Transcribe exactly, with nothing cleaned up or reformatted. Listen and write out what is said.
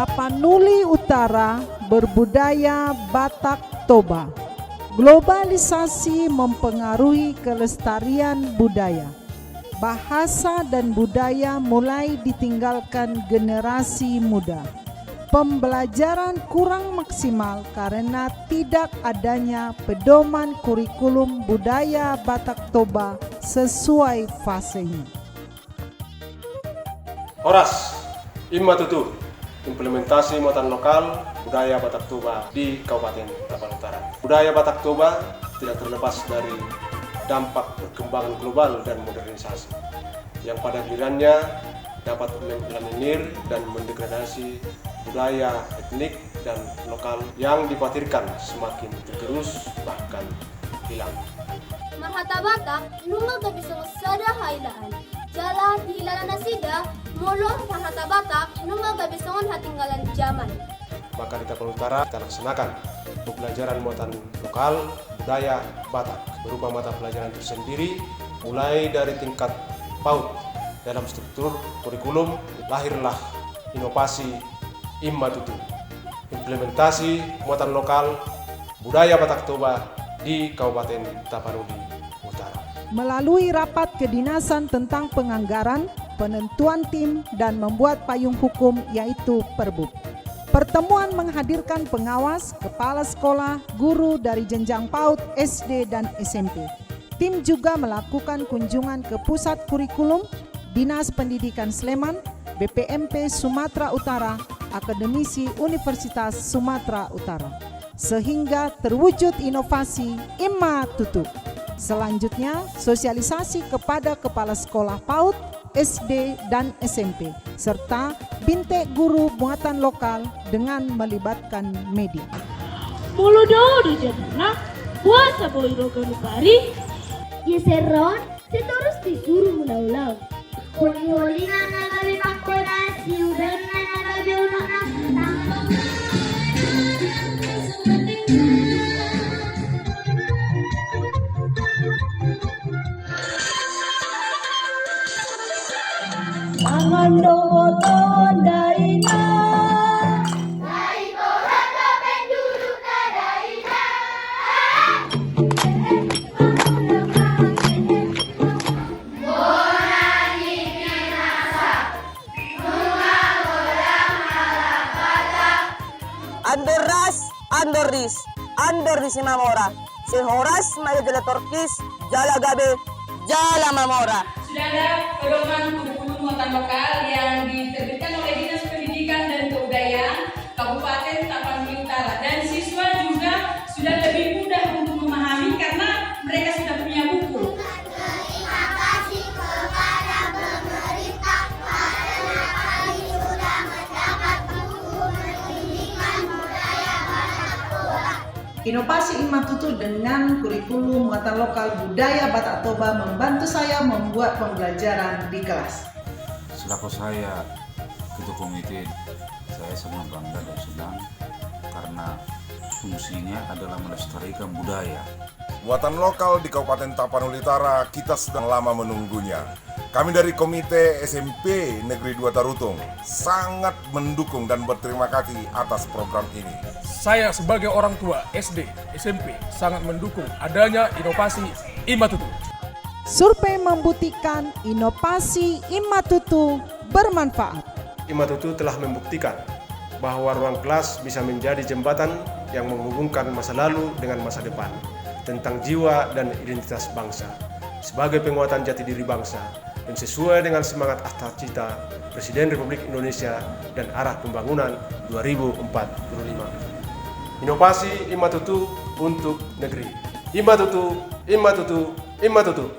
Tapanuli Utara berbudaya Batak Toba. Globalisasi mempengaruhi kelestarian budaya. Bahasa dan budaya mulai ditinggalkan generasi muda. Pembelajaran kurang maksimal karena tidak adanya pedoman kurikulum budaya Batak Toba sesuai fasenya. Horas, ima tutu. Implementasi muatan lokal budaya Batak Toba di Kabupaten Tapanuli Utara. Budaya Batak Toba tidak terlepas dari dampak perkembangan global dan modernisasi, yang pada gilirannya dapat melaminisir dan mendegradasi budaya etnik dan lokal yang dikhawatirkan semakin tergerus bahkan hilang. Marhata Batak, nunga gabe songon sada hailaan. Jala dihilala nasida, molo marhata Batak, nunga gabe songon hatinggalan zaman. Maka di Tapanuli Utara kita laksanakan pembelajaran muatan lokal budaya Batak berupa mata pelajaran tersendiri, mulai dari tingkat PAUD. Dalam struktur kurikulum, lahirlah inovasi ima tutu, implementasi muatan lokal budaya Batak Toba di Kabupaten Tapanuli Utara. Melalui rapat kedinasan tentang penganggaran, penentuan tim, dan membuat payung hukum, yaitu Perbuk. Pertemuan menghadirkan pengawas, kepala sekolah, guru dari jenjang PAUD, SD, dan SMP. Tim juga melakukan kunjungan ke Pusat Kurikulum, Dinas Pendidikan Sleman, B P M P Sumatera Utara, akademisi Universitas Sumatera Utara, sehingga terwujud inovasi ima tutu. Selanjutnya, sosialisasi kepada kepala sekolah PAUD, SD, dan SMP, serta bintek guru muatan lokal dengan melibatkan media. Molo dao do jaduna, boasa boi roga nupari? Ia serron, setorus disuru mulaulau. Holi-holina na gabe pangkonas, siudanna na gabe unokna. Mangan do boto daina. Andor ras, andor ris, andor ris ima mora. Sai horas ma ia jala torkis, jala gabe, jala mamora. Sudah ada pedoman kurikulum muatan lokal yang diterbitkan oleh Dinas Pendidikan dan Kebudayaan Kabupaten Tapanuli Utara, dan siswa juga sudah lebih mudah untuk memahami karena mereka sudah punya buku. Terima kasih kepada pemerintah karena kami sudah mendapat buku pendidikan budaya Batak Toba. Inovasi ima tutu dengan kurikulum muatan lokal budaya Batak Toba membantu saya membuat pembelajaran di kelas. Selaku saya Ketua Komite, saya sangat bangga dan senang karena fungsinya adalah melestarikan budaya. Muatan lokal di Kabupaten Tapanuli Utara, kita sudah lama menunggunya. Kami dari Komite S M P Negeri dua Tarutung sangat mendukung dan berterima kasih atas program ini. Saya sebagai orang tua S D, S M P sangat mendukung adanya inovasi ima tutu. Survei membuktikan inovasi ima tutu bermanfaat. Ima tutu telah membuktikan bahwa ruang kelas bisa menjadi jembatan yang menghubungkan masa lalu dengan masa depan, tentang jiwa dan identitas bangsa, sebagai penguatan jati diri bangsa, dan sesuai dengan semangat Ahtata Cita Presiden Republik Indonesia dan arah pembangunan dua ribu empat puluh lima. Inovasi ima tutu untuk negeri. Ima tutu, ima tutu, ima tutu.